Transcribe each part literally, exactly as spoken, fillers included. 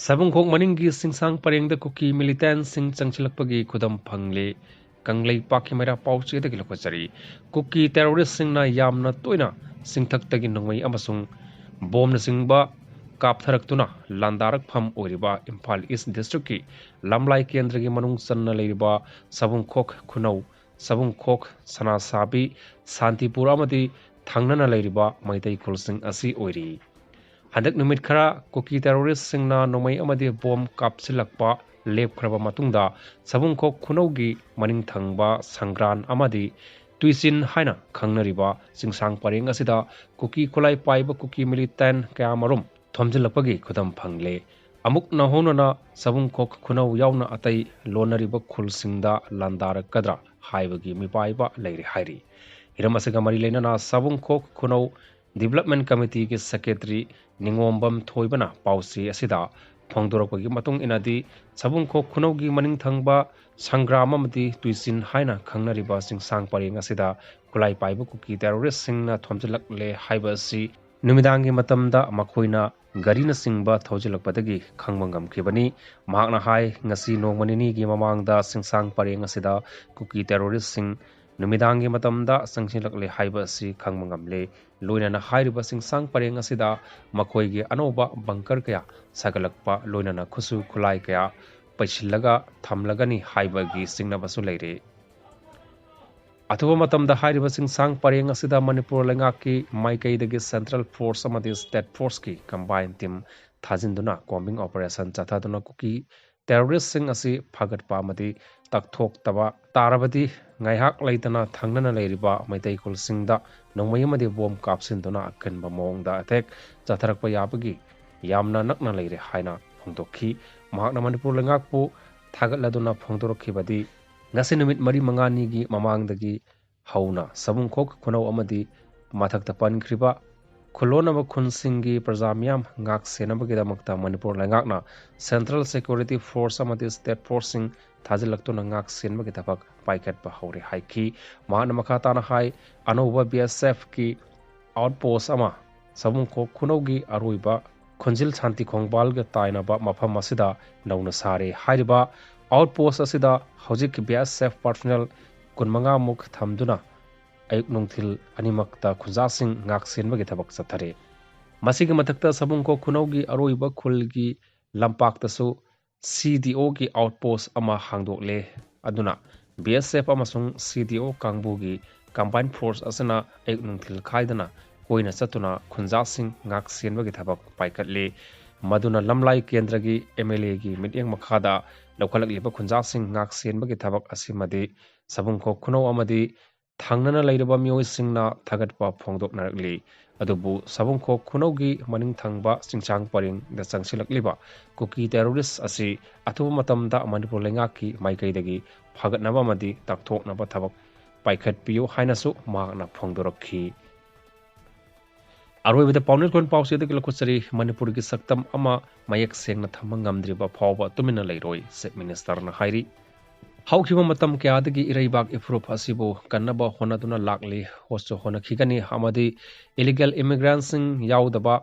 ꯁꯕꯨꯡꯈꯣꯛ ꯃꯅꯤꯡꯒꯤ ꯆꯤꯡꯁꯥꯡ ꯄꯔꯦꯡꯗ ꯀꯨꯀꯤ ꯃꯤꯂꯤꯇꯦꯟꯁꯤꯡ ꯆꯪꯁꯤꯜꯂꯛꯄꯒꯤ ꯈꯨꯗꯝ ꯐꯪꯂꯦ꯫ ꯀꯪꯂꯩꯄꯥꯛꯀꯤ ꯃꯩꯔꯥ ꯄꯥꯎꯆꯦꯗꯒꯤ ꯂꯧꯈꯠꯆꯔꯤ꯫ ꯀꯨꯀꯤ ꯇꯦꯔꯣꯔꯤꯁꯁꯤꯡꯅ ꯌꯥꯝꯅ ꯇꯣꯏꯅ ꯆꯤꯡꯊꯛꯇꯒꯤ ꯅꯣꯡꯃꯩ ꯑꯃꯁꯨꯡ ꯕꯣꯝꯅꯆꯤꯡꯕ ꯀꯥꯞꯊꯔꯛꯇꯨꯅ ꯂꯥꯟꯗꯥꯔꯛꯐꯝ ꯑꯣꯏꯔꯤꯕ ꯏꯝꯐꯥꯜ ꯏꯁ ꯗꯤꯁꯇ꯭ꯔꯤꯛꯀꯤ ꯂꯝꯂꯥꯏ ꯀꯦꯟꯗ꯭ꯔꯒꯤ ꯃꯅꯨꯡ ꯆꯟꯅ ꯂꯩꯔꯤꯕ ꯁꯕꯨꯡꯈꯣꯛ ꯈꯨꯅꯧ, ꯁꯕꯨꯡꯈꯣꯛ, ꯁꯅꯥꯁꯥꯕꯤ, ꯁꯥꯟꯇꯤꯄꯨꯔ ꯑꯃꯗꯤ ꯊꯪꯅꯅ ꯂꯩꯔꯤꯕ ꯃꯩꯇꯩ ꯈꯨꯜꯁꯤꯡ ꯑꯁꯤ ꯑꯣꯏꯔꯤ꯫ ꯍꯟꯗꯛ ꯅꯨꯃꯤꯠ ꯈꯔ ꯀꯨꯀꯤ ꯇꯦꯔꯣꯔꯤꯁꯁꯤꯡꯅ ꯅꯣꯡꯃꯩ ꯑꯃꯗꯤ ꯕꯣꯝ ꯀꯥꯞꯁꯤꯜꯂꯛꯄ ꯂꯦꯞꯈ꯭ꯔꯕ ꯃꯇꯨꯡꯗ, ꯁꯕꯨꯡꯈꯣꯛ ꯈꯨꯅꯧꯒꯤ ꯃꯅꯤꯡ ꯊꯪꯕ ꯁꯪꯒ꯭ꯔꯥꯟ ꯑꯃꯗꯤ ꯇꯨꯏꯆꯤꯟ ꯍꯥꯏꯅ ꯈꯪꯅꯔꯤꯕ ꯆꯤꯡꯁꯥꯡ ꯄꯔꯦꯡ ꯑꯁꯤꯗ ꯀꯨꯀꯤ ꯈꯨꯠꯂꯥꯏ ꯄꯥꯏꯕ ꯀꯨꯀꯤ ꯃꯤꯂꯤꯇꯦꯟ ꯀꯌꯥꯃꯔꯨꯝ ꯊꯣꯝꯖꯤꯜꯂꯛꯄꯒꯤ ꯈꯨꯗꯝ ꯐꯪꯂꯦ꯫ ꯑꯃꯨꯛ ꯅꯧꯍꯧꯅꯅ ꯁꯕꯨꯡꯈꯣꯛ ꯈꯨꯅꯧ ꯌꯥꯎꯅ ꯑꯇꯩ ꯂꯣꯟꯅꯔꯤꯕ ꯈꯨꯜꯁꯤꯡꯗ ꯂꯥꯟꯗꯥꯔꯛꯀꯗ꯭ꯔꯥ ꯍꯥꯏꯕꯒꯤ ꯃꯤꯄꯥꯏꯕ ꯂꯩꯔꯦ ꯍꯥꯏꯔꯤ꯫ ꯍꯤꯔꯝ ꯑꯁꯤꯒ ꯃꯔꯤ ꯂꯩꯅꯅ ꯁꯕꯨꯡꯈꯣꯛ ꯈꯨꯅꯧ ꯗꯤꯕꯂꯞꯃꯦꯟ ꯀꯃꯤꯇꯤꯒꯤ ꯁꯦꯀ꯭ꯔꯦꯇꯔꯤ ꯅꯤꯉꯣꯝꯕꯝ ꯊꯣꯏꯕꯅ ꯄꯥꯎꯆꯦ ꯑꯁꯤꯗ ꯐꯣꯡꯗꯣꯔꯛꯄꯒꯤ ꯃꯇꯨꯡ ꯏꯟꯅꯗꯤ, ꯁꯕꯨꯡꯈꯣꯛ ꯈꯨꯅꯧꯒꯤ ꯃꯅꯤꯡ ꯊꯪꯕ ꯁꯪꯒ꯭ꯔꯥꯝ ꯑꯃꯗꯤ ꯇꯨꯏꯆꯤꯟ ꯍꯥꯏꯅ ꯈꯪꯅꯔꯤꯕ ꯆꯤꯡꯁꯥꯡ ꯄꯔꯦꯡ ꯑꯁꯤꯗ ꯈꯨꯠꯂꯥꯏ ꯄꯥꯏꯕ ꯀꯨꯀꯤ ꯇꯦꯔꯣꯔꯤꯁꯁꯤꯡꯅ ꯊꯣꯝꯖꯤꯜꯂꯛꯂꯦ ꯍꯥꯏꯕ ꯑꯁꯤ ꯅꯨꯃꯤꯗꯥꯡꯒꯤ ꯃꯇꯝꯗ ꯃꯈꯣꯏꯅ ꯒꯥꯔꯤꯅꯆꯤꯡꯕ ꯊꯧꯖꯤꯜꯂꯛꯄꯗꯒꯤ ꯈꯪꯕ ꯉꯝꯈꯤꯕꯅꯤ꯫ ꯃꯍꯥꯛꯅ ꯍꯥꯏ, ꯉꯁꯤ ꯅꯣꯡꯃ ꯅꯤꯅꯤꯒꯤ ꯃꯃꯥꯡꯗ ꯆꯤꯡꯁꯥꯡ ꯄꯔꯦꯡ ꯑꯁꯤꯗ ꯀꯨꯀꯤ ꯇꯦꯔꯣꯔꯤꯁꯁꯤꯡ ꯅꯨꯃꯤꯗꯥꯡꯒꯤ ꯃꯇꯝꯗ ꯆꯪꯁꯤꯜꯂꯛꯂꯦ ꯍꯥꯏꯕ ꯑꯁꯤ ꯈꯪꯕ ꯉꯝꯂꯦ꯫ ꯂꯣꯏꯅꯅ ꯍꯥꯏꯔꯤꯕ ꯆꯤꯡꯁꯥꯡ ꯄꯔꯦꯡ ꯑꯁꯤꯗ ꯃꯈꯣꯏꯒꯤ ꯑꯅꯧꯕ ꯕꯪꯀꯔ ꯀꯌꯥ ꯁꯥꯒꯠꯂꯛꯄ, ꯂꯣꯏꯅꯅ ꯈꯨꯠꯁꯨ ꯈꯨꯠꯂꯥꯏ ꯀꯌꯥ ꯄꯩꯁꯤꯜꯂꯒ ꯊꯝꯂꯒꯅꯤ ꯍꯥꯏꯕꯒꯤ ꯆꯤꯡꯅꯕꯁꯨ ꯂꯩꯔꯦ꯫ ꯑꯊꯨꯕ ꯃꯇꯝꯗ ꯍꯥꯏꯔꯤꯕ ꯆꯤꯡꯁꯥꯡ ꯄꯔꯦꯡ ꯑꯁꯤꯗ ꯃꯅꯤꯄꯨꯔ ꯂꯩꯉꯥꯛꯀꯤ ꯃꯥꯏꯀꯩꯗꯒꯤ ꯁꯦꯟꯇ꯭ꯔꯦꯜ ꯐꯣꯔꯁ ꯑꯃꯗꯤ ꯁ꯭ꯇꯦꯠ ꯐꯣꯔꯁꯀꯤ ꯀꯝꯕꯥꯏꯟ ꯇꯤꯝ ꯊꯥꯖꯤꯟꯗꯨꯅ ꯀꯣꯝꯕꯤꯡ ꯑꯣꯄꯔꯦꯁꯟ ꯆꯠꯊꯗꯨꯅ ꯀꯨꯀꯤ ꯇꯦꯔꯣꯔꯤꯁꯁꯤꯡ ꯑꯁꯤ ꯐꯥꯒꯠꯄ ꯑꯃꯗꯤ ꯇꯛꯊꯣꯛꯇꯕ ꯇꯥꯔꯕꯗꯤ, ꯉꯥꯏꯍꯥꯛ ꯂꯩꯇꯅ ꯊꯪꯅꯅ ꯂꯩꯔꯤꯕ ꯃꯩꯇꯩ ꯈꯨꯜꯁꯤꯡꯗ ꯅꯣꯡꯃꯩ ꯑꯃꯗꯤ ꯕꯣꯝ ꯀꯥꯞꯁꯤꯟꯗꯨꯅ ꯑꯀꯟꯕ ꯃꯑꯣꯡꯗ ꯑꯦꯇꯦꯛ ꯆꯠꯊꯔꯛꯄ ꯌꯥꯕꯒꯤ ꯌꯥꯝꯅ ꯅꯛꯅ ꯂꯩꯔꯦ ꯍꯥꯏꯅ ꯐꯣꯡꯗꯣꯛꯈꯤ꯫ ꯃꯍꯥꯛꯅ ꯃꯅꯤꯄꯨꯔ ꯂꯩꯉꯥꯛꯄꯨ ꯊꯥꯒꯠꯂꯗꯨꯅ ꯐꯣꯡꯗꯣꯔꯛꯈꯤꯕꯗꯤ, ꯉꯁꯤ ꯅꯨꯃꯤꯠ ꯃꯔꯤ ꯃꯉꯥꯅꯤꯒꯤ ꯃꯃꯥꯡꯗꯒꯤ ꯍꯧꯅ ꯁꯕꯨꯡꯈꯣꯛ ꯈꯨꯅꯧ ꯑꯃꯗꯤ ꯃꯊꯛꯇ ꯄꯟꯈ꯭ꯔꯤꯕ ꯈꯨꯜꯂꯣꯟꯅꯕ ꯈꯨꯟꯁꯤꯡꯒꯤ ꯄ꯭ꯔꯖꯥ ꯃꯤꯌꯥꯝ ꯉꯥꯛ ꯁꯦꯟꯅꯕꯒꯤꯗꯃꯛꯇ ꯃꯅꯤꯄꯨꯔ ꯂꯩꯉꯥꯛꯅ ꯁꯦꯟꯇ꯭ꯔꯦꯜ ꯁꯦꯀ꯭ꯌꯨꯔꯤꯇꯤ ꯐꯣꯔꯁ ꯑꯃꯗꯤ ꯁ꯭ꯇꯦꯠ ꯐꯣꯔꯁꯁꯤꯡ ꯊꯥꯖꯤꯜꯂꯛꯇꯨꯅ ꯉꯥꯛ ꯁꯦꯟꯕꯒꯤ ꯊꯕꯛ ꯄꯥꯏꯈꯠꯄ ꯍꯧꯔꯦ ꯍꯥꯏꯈꯤ꯫ ꯃꯍꯥꯛꯅ ꯃꯈꯥ ꯇꯥꯅ ꯍꯥꯏ, ꯑꯅꯧꯕ ꯕꯤ ꯑꯦꯁ ꯑꯦꯐꯀꯤ ꯑꯥꯎꯠꯄꯣꯁ ꯑꯃ ꯁꯕꯨꯡꯈꯣꯛ ꯈꯨꯅꯧꯒꯤ ꯑꯔꯣꯏꯕ ꯈꯣꯟꯖꯤꯜ ꯁꯥꯟꯇꯤ ꯈꯣꯡꯕꯥꯜꯒ ꯇꯥꯏꯅꯕ ꯃꯐꯝ ꯑꯁꯤꯗ ꯅꯧꯅ ꯁꯥꯔꯦ꯫ ꯍꯥꯏꯔꯤꯕ outpost ꯑꯁꯤꯗ ꯍꯧꯖꯤꯛ B S F personnel ꯀꯨꯟꯃꯉꯥꯃꯨꯛ ꯊꯝꯗꯨꯅ ꯑꯌꯨꯛ ꯅꯨꯡꯊꯤꯜ ꯑꯅꯤꯃꯛꯇ ꯈꯨꯟꯖꯥꯁꯤꯡ ꯉꯥꯛ ꯁꯦꯟꯕꯒꯤ ꯊꯕꯛ ꯆꯠꯊꯔꯤ꯫ ꯃꯁꯤꯒꯤ ꯃꯊꯛꯇ ꯁꯕꯨꯡꯈꯣꯛ ꯈꯨꯅꯧꯒꯤ ꯑꯔꯣꯏꯕ ꯈꯨꯜꯒꯤ ꯂꯝꯄꯥꯛꯇꯁꯨ C D O ꯒꯤ outpost ꯑꯃ ꯍꯥꯡꯗꯣꯛꯂꯦ꯫ ꯑꯗꯨꯅ B S F ꯑꯃꯁꯨꯡ C D O ꯀꯥꯡꯕꯨꯒꯤ combined force ꯑꯁꯤꯅ ꯑꯌꯨꯛ ꯅꯨꯡꯊꯤꯜ ꯈꯥꯏꯗꯅ ꯀꯣꯏꯅ ꯆꯠꯇꯨꯅ ꯈꯨꯟꯖꯥꯁꯤꯡ ꯉꯥꯛ ꯁꯦꯟꯕꯒꯤ ꯊꯕꯛ ꯄꯥꯏꯈꯠꯂꯤ꯫ ꯃꯗꯨꯅ ꯂꯝꯂꯥꯏ ꯀꯦꯟꯗ꯭ꯔꯒꯤ M L A ꯒꯤ ꯃꯤꯠꯌꯦꯡ ꯃꯈꯥꯗ ꯂꯧꯈꯠꯂꯛꯂꯤꯕ ꯈꯨꯟꯖꯥꯁꯤꯡ ꯉꯥꯛ ꯁꯦꯟꯕꯒꯤ ꯊꯕꯛ ꯑꯁꯤꯃꯗꯤ ꯁꯕꯨꯡꯈꯣꯛ ꯈꯨꯅꯧ ꯑꯃꯗꯤ ꯊꯪꯅꯅ ꯂꯩꯔꯕ ꯃꯤꯑꯣꯏꯁꯤꯡꯅ ꯊꯥꯒꯠꯄ ꯐꯣꯡꯗꯣꯛꯅꯔꯛꯂꯤ꯫ ꯑꯗꯨꯕꯨ ꯁꯕꯨꯡꯈꯣꯛ ꯈꯨꯅꯧꯒꯤ ꯃꯅꯤꯡ ꯊꯪꯕ ꯆꯤꯡꯁꯥꯡ ꯄꯔꯤꯡꯗ ꯆꯪꯁꯤꯜꯂꯛꯂꯤꯕ ꯀꯨꯀꯤ terrorist ꯑꯁꯤ ꯑꯊꯨꯕ ꯃꯇꯝꯗ ꯃꯅꯤꯄꯨꯔ ꯂꯩꯉꯥꯛꯀꯤ ꯃꯥꯏꯀꯩꯗꯒꯤ ꯐꯒꯠꯅꯕ ꯑꯃꯗꯤ ꯇꯥꯛꯊꯣꯛꯅꯕ ꯊꯕꯛ ꯄꯥꯏꯈꯠꯄꯤꯌꯨ ꯍꯥꯏꯅꯁꯨ ꯃꯍꯥꯛꯅ ꯐꯣꯡꯗꯣꯔꯛꯈꯤ꯫ ꯑꯔꯣꯏꯕꯗ ꯄꯥꯎꯅꯦꯠ ꯈꯣꯟ ꯄꯥꯎꯆꯦꯗꯒꯤ ꯂꯧꯈꯠꯆꯔꯤ꯫ ꯃꯅꯤꯄꯨꯔꯒꯤ ꯁꯛꯇꯝ ꯑꯃ ꯃꯌꯦꯛ ꯁꯦꯡꯅ ꯊꯝꯕ ꯉꯝꯗ꯭ꯔꯤꯕ ꯐꯥꯎꯕ ꯇꯨꯃꯤꯟꯅ ꯂꯩꯔꯣꯏ, Chief Minister ꯅ ꯍꯥꯏꯔꯤ꯫ ꯍꯧꯈꯤꯕ ꯃꯇꯝ ꯀꯌꯥꯗꯒꯤ ꯏꯔꯩꯕꯥꯛ ꯏꯐꯨꯔꯨꯞ ꯑꯁꯤꯕꯨ ꯀꯟꯅꯕ ꯍꯣꯠꯅꯗꯨꯅ ꯂꯥꯛꯂꯤ, ꯍꯣꯠꯁꯨ ꯍꯣꯠꯅꯈꯤꯒꯅꯤ ꯑꯃꯗꯤ illegal immigrant ꯁꯤꯡ ꯌꯥꯎꯗꯕ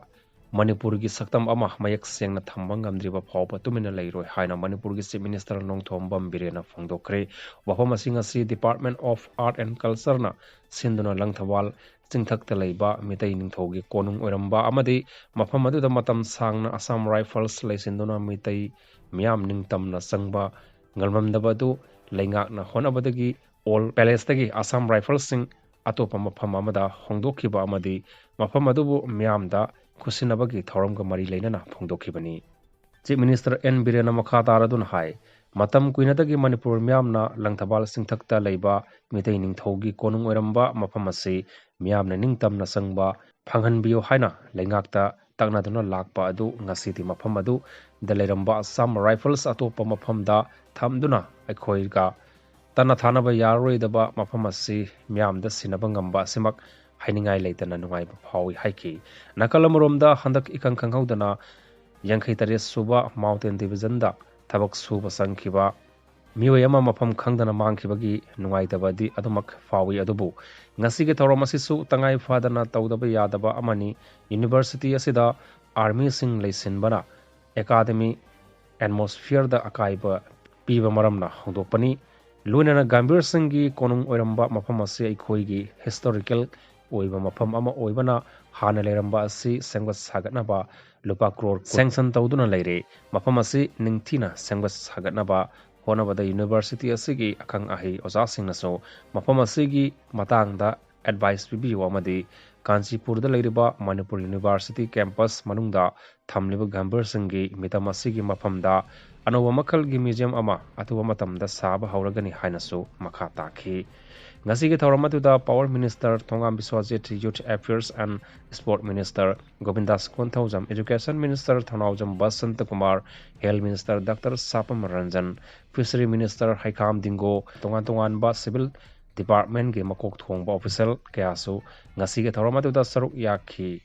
ꯃꯅꯤꯄꯨꯔꯒꯤ ꯁꯛꯇꯝ ꯑꯃ ꯃꯌꯦꯛ ꯁꯦꯡꯅ ꯊꯝꯕ ꯉꯝꯗ꯭ꯔꯤꯕ ꯐꯥꯎꯕ ꯇꯨꯃꯤꯟꯅ ꯂꯩꯔꯣꯏ ꯍꯥꯏꯅ ꯃꯅꯤꯄꯨꯔꯒꯤ Chief Minister ꯅꯣꯡꯊꯣꯝꯕꯝ ꯕꯤꯔꯦꯟꯅ ꯐꯣꯡꯗꯣꯛꯈ꯭ꯔꯦ꯫ ꯋꯥꯐꯝ ꯑꯁꯤ ꯉꯁꯤ Department of Art and Culture ꯅ ꯁꯤꯟꯗꯨꯅ ꯂꯪꯊꯕꯥꯜ ꯆꯤꯡꯊꯛꯇ ꯂꯩꯕ ꯃꯤꯇꯩ ꯅꯤꯡꯊꯧꯒꯤ ꯀꯣꯅꯨꯡ ꯑꯣꯏꯔꯝꯕ ꯑꯃꯗꯤ ꯃꯐꯝ ꯑꯗꯨꯗ ꯃꯇꯝ ꯁꯥꯡꯅ Assam Rifles ꯂꯩꯁꯤꯟꯗꯨꯅ ꯃꯤꯇꯩ ꯃꯤꯌꯥꯝ ꯅꯤꯡꯇꯝꯅ ꯆꯪꯕ ꯉꯝꯂꯝꯗꯕ ꯑꯗꯨ ꯂꯩꯉꯥꯛꯅ ꯍꯣꯠꯅꯕꯗꯒꯤ Old Palace ꯇꯒꯤ Assam Rifles ꯁꯤꯡ ꯑꯇꯣꯞꯄ ꯃꯐꯝ ꯑꯃꯗ ꯍꯣꯡꯗꯣꯛꯈꯤꯕ ꯑꯃꯗꯤ ꯃꯐꯝ ꯑꯗꯨꯕꯨ ꯃꯤꯌꯥꯝꯗ ꯈꯨꯠꯁꯤꯟꯅꯕꯒꯤ ꯊꯧꯔꯝꯒ ꯃꯔꯤ ꯂꯩꯅꯅ ꯐꯣꯡꯗꯣꯛꯈꯤꯕꯅꯤ꯫ Chief Minister ꯑꯦꯟ ꯕꯤꯔꯦꯟꯅ ꯃꯈꯥ ꯇꯥꯔꯗꯨꯅ ꯍꯥꯏ, ꯃꯇꯝ ꯀꯨꯏꯅꯗꯒꯤ ꯃꯅꯤꯄꯨꯔ ꯃꯤꯌꯥꯝꯅ ꯂꯪꯊꯕꯥꯜ ꯆꯤꯡꯊꯛꯇ ꯂꯩꯕ ꯃꯤꯇꯩ ꯅꯤꯡꯊꯧꯒꯤ ꯀꯣꯅꯨꯡ ꯑꯣꯏꯔꯝꯕ ꯃꯐꯝ ꯑꯁꯤ ꯃꯤꯌꯥꯝꯅ ꯅꯤꯡꯇꯝꯅ ꯆꯪꯕ ꯐꯪꯍꯟꯕꯤꯌꯨ ꯍꯥꯏꯅ ꯂꯩꯉꯥꯛꯇ ꯇꯛꯅꯗꯨꯅ ꯂꯥꯛꯄ ꯑꯗꯨ ꯉꯁꯤꯗꯤ ꯃꯐꯝ ꯑꯗꯨꯗ ꯂꯩꯔꯝꯕ Assam Rifles ꯑꯇꯣꯞꯄ ꯃꯐꯝꯗ ꯊꯝꯗꯨꯅ ꯑꯩꯈꯣꯏꯒ ꯇꯠꯅ ꯊꯥꯅꯕ ꯌꯥꯔꯔꯣꯏꯗꯕ ꯃꯐꯝ ꯑꯁꯤ ꯃꯤꯌꯥꯝꯗ ꯁꯤꯟꯅꯕ ꯉꯝꯕ ꯑꯁꯤꯃꯛ ꯍꯥꯏꯅꯤꯡꯉꯥꯏ ꯂꯩꯇꯅ ꯅꯨꯡꯉꯥꯏꯕ ꯐꯥꯎꯏ ꯍꯥꯏꯈꯤ꯫ ꯅꯥꯀꯜ ꯑꯃꯔꯣꯝꯗ ꯍꯟꯗꯛ ꯏꯈꯪ ꯈꯪꯍꯧꯗꯅ ꯌꯥꯡꯈꯩ ꯇꯔꯦꯠ ꯁꯨꯕ Mountain Division ꯗ ꯊꯕꯛ ꯁꯨꯕ ꯆꯪꯈꯤꯕ ꯃꯤꯑꯣꯏ ꯑꯃ ꯃꯐꯝ ꯈꯪꯗꯅ ꯃꯥꯡꯈꯤꯕꯒꯤ ꯅꯨꯡꯉꯥꯏꯇꯕꯗꯤ ꯑꯗꯨꯃꯛ ꯐꯥꯎꯏ꯫ ꯑꯗꯨꯕꯨ ꯉꯁꯤꯒꯤ ꯊꯧꯔꯝ ꯑꯁꯤꯁꯨ ꯇꯉꯥꯏ ꯐꯗꯅ ꯇꯧꯗꯕ ꯌꯥꯗꯕ ꯑꯃꯅꯤ꯫ University ꯑꯁꯤꯗ ꯑꯥꯔꯃꯤꯁꯤꯡ ꯂꯩꯁꯤꯟꯕꯅ ꯑꯦꯀꯥꯗꯃꯤ ꯑꯦꯠꯃꯣꯁꯐꯤꯌꯔꯗ ꯑꯀꯥꯏꯕ ꯄꯤꯕ ꯃꯔꯝꯅ ꯍꯧꯗꯣꯛꯄꯅꯤ꯫ ꯂꯣꯏꯅꯅ ꯒꯝꯚꯤꯔ ꯁꯤꯡꯒꯤ ꯀꯣꯅꯨꯡ ꯑꯣꯏꯔꯝꯕ ꯃꯐꯝ ꯑꯁꯤ ꯑꯩꯈꯣꯏꯒꯤ ꯍꯤꯁꯇꯣꯔꯤꯀꯦꯜ ꯑꯣꯏꯕ ꯃꯐꯝ ꯑꯃ ꯑꯣꯏꯕꯅ ꯍꯥꯟꯅ ꯂꯩꯔꯝꯕ ꯑꯁꯤ ꯁꯦꯝꯒꯠ ꯁꯥꯒꯠꯅꯕ ꯂꯨꯄꯥ ꯀ꯭ꯔꯣꯔ ꯁꯦꯡꯁꯟ ꯇꯧꯗꯨꯅ ꯂꯩꯔꯦ꯫ ꯃꯐꯝ ꯑꯁꯤ ꯅꯤꯡꯊꯤꯅ ꯁꯦꯝꯒꯠ ꯁꯥꯒꯠꯅꯕ ꯍꯣꯠꯅꯕꯗ ꯌꯨꯅꯤꯚꯔꯁꯤꯇꯤ ꯑꯁꯤꯒꯤ ꯑꯈꯪ ꯑꯍꯩ ꯑꯣꯖꯥꯁꯤꯡꯅꯁꯨ ꯃꯐꯝ ꯑꯁꯤꯒꯤ ꯃꯇꯥꯡꯗ ꯑꯦꯗꯚꯥꯏꯁ ꯄꯤꯕꯤꯌꯨ ꯑꯃꯗꯤ ꯀꯥꯟꯆꯤꯄꯨꯔꯗ ꯂꯩꯔꯤꯕ ꯃꯅꯤꯄꯨꯔ ꯌꯨꯅꯤꯚꯔꯁꯤꯇꯤ ꯀꯦꯝꯄꯁ ꯃꯅꯨꯡꯗ ꯊꯝꯂꯤꯕ ꯒꯝꯚꯤꯔ ꯁꯤꯡꯒꯤ ꯃꯤꯇꯝ ꯑꯁꯤꯒꯤ ꯃꯐꯝꯗ ꯑꯅꯧꯕ ꯃꯈꯜꯒꯤ ꯃ꯭ꯌꯨꯖꯤꯌꯝ ꯑꯃ ꯑꯊꯨꯕ ꯃꯇꯝꯗ ꯁꯥꯕ ꯍꯧꯔꯒꯅꯤ ꯍꯥꯏꯅꯁꯨ ꯃꯈꯥ ꯇꯥꯈꯤ꯫ ꯉꯁꯤꯒꯤ ꯊꯧꯔꯝ ꯑꯗꯨꯗ Power Minister Thongam Biswajit, Youth Affairs and Sport Minister ꯒꯣꯕꯤꯟꯗꯥꯁ Konthoujam, Education Minister Thounaojam Basanta Kumar, Health Minister Doctor ꯁꯥꯄꯝ Ranjan, Fishery Minister ꯍꯩꯈꯥꯝ ꯗꯤꯡꯒꯣ, ꯇꯣꯉꯥꯟ ꯇꯣꯉꯥꯟꯕ civil departmentꯀꯤ ꯃꯀꯣꯛ ꯊꯣꯡꯕ official ꯀꯌꯥꯁꯨ ꯉꯁꯤꯒꯤ ꯊꯧꯔꯝ ꯑꯗꯨꯗ ꯁꯔꯨꯛ ꯌꯥꯈꯤ꯫